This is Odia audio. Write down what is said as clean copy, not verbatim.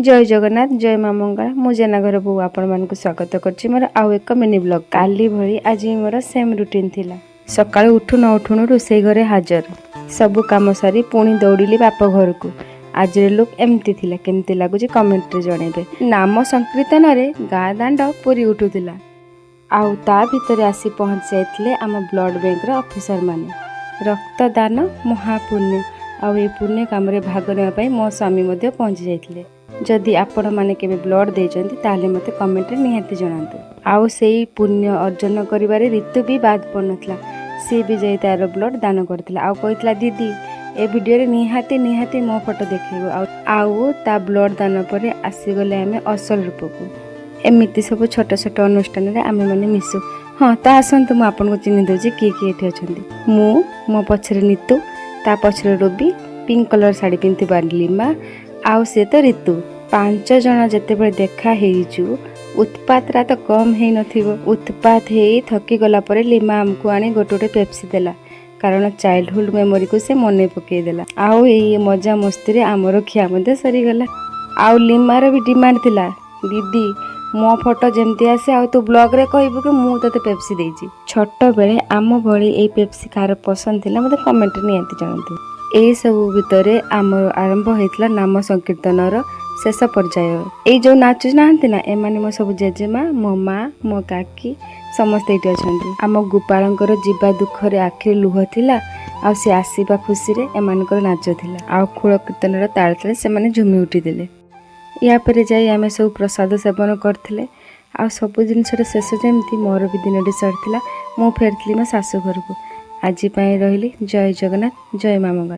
ଜୟ ଜଗନ୍ନାଥ, ଜୟ ମା ମଙ୍ଗଳା। ମୁଁ ଜେନା ଘର ବୋଉ ଆପଣମାନଙ୍କୁ ସ୍ୱାଗତ କରୁଛି ମୋର ଆଉ ଏକ ମିନି ବ୍ଲଗ୍। କାଲି ଭଳି ଆଜି ମୋର ସେମ୍ ରୁଟିନ୍ ଥିଲା। ସକାଳୁ ଉଠୁ ନ ଉଠୁଣୁ ରୋଷେଇ ଘରେ ହାଜର। ସବୁ କାମ ସାରି ପୁଣି ଦୌଡ଼ିଲି ବାପ ଘରକୁ। ଆଜିର ଲୁକ୍ ଏମିତି ଥିଲା। କେମିତି ଲାଗୁଛି, କମେଣ୍ଟରେ ଜଣେଇବେ। ନାମ ସଂକୀର୍ତ୍ତନରେ ଗାଁ ଦାଣ୍ଡ ପୁରି ଉଠୁଥିଲା। ଆଉ ତା ଭିତରେ ଆସି ପହଞ୍ଚି ଯାଇଥିଲେ ଆମ ବ୍ଲଡ଼ ବ୍ୟାଙ୍କର ଅଫିସରମାନେ। ରକ୍ତଦାନ ମହାପୁଣ୍ୟ, ଆଉ ଏହି ପୁଣ୍ୟ କାମରେ ଭାଗ ନେବା ପାଇଁ ମୋ ସ୍ୱାମୀ ମଧ୍ୟ ପହଞ୍ଚି ଯାଇଥିଲେ। ଯଦି ଆପଣମାନେ କେବେ ବ୍ଲଡ଼ ଦେଇଛନ୍ତି, ତାହେଲେ ମୋତେ କମେଣ୍ଟରେ ନିହାତି ଜଣାନ୍ତୁ। ଆଉ ସେଇ ପୁଣ୍ୟ ଅର୍ଜନ କରିବାରେ ରିତୁ ବି ବାଦ ପଡ଼ିନଥିଲା। ସିଏ ବି ଯାଇ ତାର ବ୍ଲଡ଼ ଦାନ କରିଥିଲା ଆଉ କହିଥିଲା, "ଦିଦି, ଏ ଭିଡ଼ିଓରେ ନିହାତି ନିହାତି ମୋ ଫଟୋ ଦେଖେଇବ।" ଆଉ ତା ବ୍ଲଡ଼ ଦାନ ପରେ ଆସିଗଲେ ଆମେ ଅସଲ ରୂପକୁ। ଏମିତି ସବୁ ଛୋଟ ଛୋଟ ଅନୁଷ୍ଠାନରେ ଆମେମାନେ ମିଶୁ। ହଁ ତ, ଆସନ୍ତୁ, ମୁଁ ଆପଣଙ୍କୁ ଚିହ୍ନି ଦେଉଛି କିଏ କିଏ ଏଠି ଅଛନ୍ତି। ମୁଁ, ମୋ ପଛରେ ନିତୁ, ତା ପଛରେ ରୁବି, ପିଙ୍କ କଲର୍ ଶାଢ଼ୀ ପିନ୍ଧିଥିବା ଲିମା, ଆଉ ସିଏ ତ ରିତୁ। ପାଞ୍ଚ ଜଣ ଯେତେବେଳେ ଦେଖା ହେଇଛୁ, ଉତ୍ପାତଟା ତ କମ୍ ହେଇନଥିବ। ଉତ୍ପାତ ହେଇ ଥକି ଗଲା ପରେ ଲିମା ଆମକୁ ଆଣି ଗୋଟେ ଗୋଟେ ପେପ୍ସି ଦେଲା, କାରଣ ଚାଇଲ୍ଡହୁଡ୍ ମେମୋରିକୁ ସେ ମନେ ପକେଇଦେଲା। ଆଉ ଏଇ ମଜା ମସ୍ତିରେ ଆମର ଖିଆ ମଧ୍ୟ ସରିଗଲା। ଆଉ ଲିମାର ବି ଡିମାଣ୍ଡ ଥିଲା, "ଦିଦି, ମୋ ଫଟୋ ଯେମିତି ଆସେ ଆଉ ତୁ ବ୍ଲଗ୍ରେ କହିବୁ କି ମୁଁ ତୋତେ ପେପ୍ସି ଦେଇଛି।" ଛୋଟବେଳେ ଆମ ଭଳି ଏଇ ପେପ୍ସି କାହାର ପସନ୍ଦ ଥିଲା, ମୋତେ କମେଣ୍ଟରେ ନିହାତି ଜଣାନ୍ତୁ। ଏଇସବୁ ଭିତରେ ଆମର ଆରମ୍ଭ ହେଇଥିଲା ନାମ ସଂକୀର୍ତ୍ତନର ଶେଷ ପର୍ଯ୍ୟାୟ। ଏଇ ଯେଉଁ ନାଚୁ ନାହାନ୍ତି ନା, ଏମାନେ ମୋ ସବୁ ଜେଜେମା, ମୋ ମା, ମୋ କାକି, ସମସ୍ତେ ଏଇଠି ଅଛନ୍ତି। ଆମ ଗୋପାଳଙ୍କର ଯିବା ଦୁଃଖରେ ଆଖିରେ ଲୁହ ଥିଲା ଆଉ ସେ ଆସିବା ଖୁସିରେ ଏମାନଙ୍କର ନାଚ ଥିଲା। ଆଉ ଖୋଳ କୀର୍ତ୍ତନର ତାଳେ ତାଳେ ସେମାନେ ଝୁମି ଉଠିଥିଲେ। ୟା ପରେ ଯାଇ ଆମେ ସବୁ ପ୍ରସାଦ ସେବନ କରିଥିଲେ। ଆଉ ସବୁ ଜିନିଷର ଶେଷ ଯେମିତି, ମୋର ବି ଦିନଟି ସରିଥିଲା। ମୁଁ ଫେରିଥିଲି ମୋ ଶାଶୁ ଘରକୁ। ଆଜି ପାଇଁ ରହିଲି। ଜୟ ଜଗନ୍ନାଥ, ଜୟ ମା ମଙ୍ଗଳା।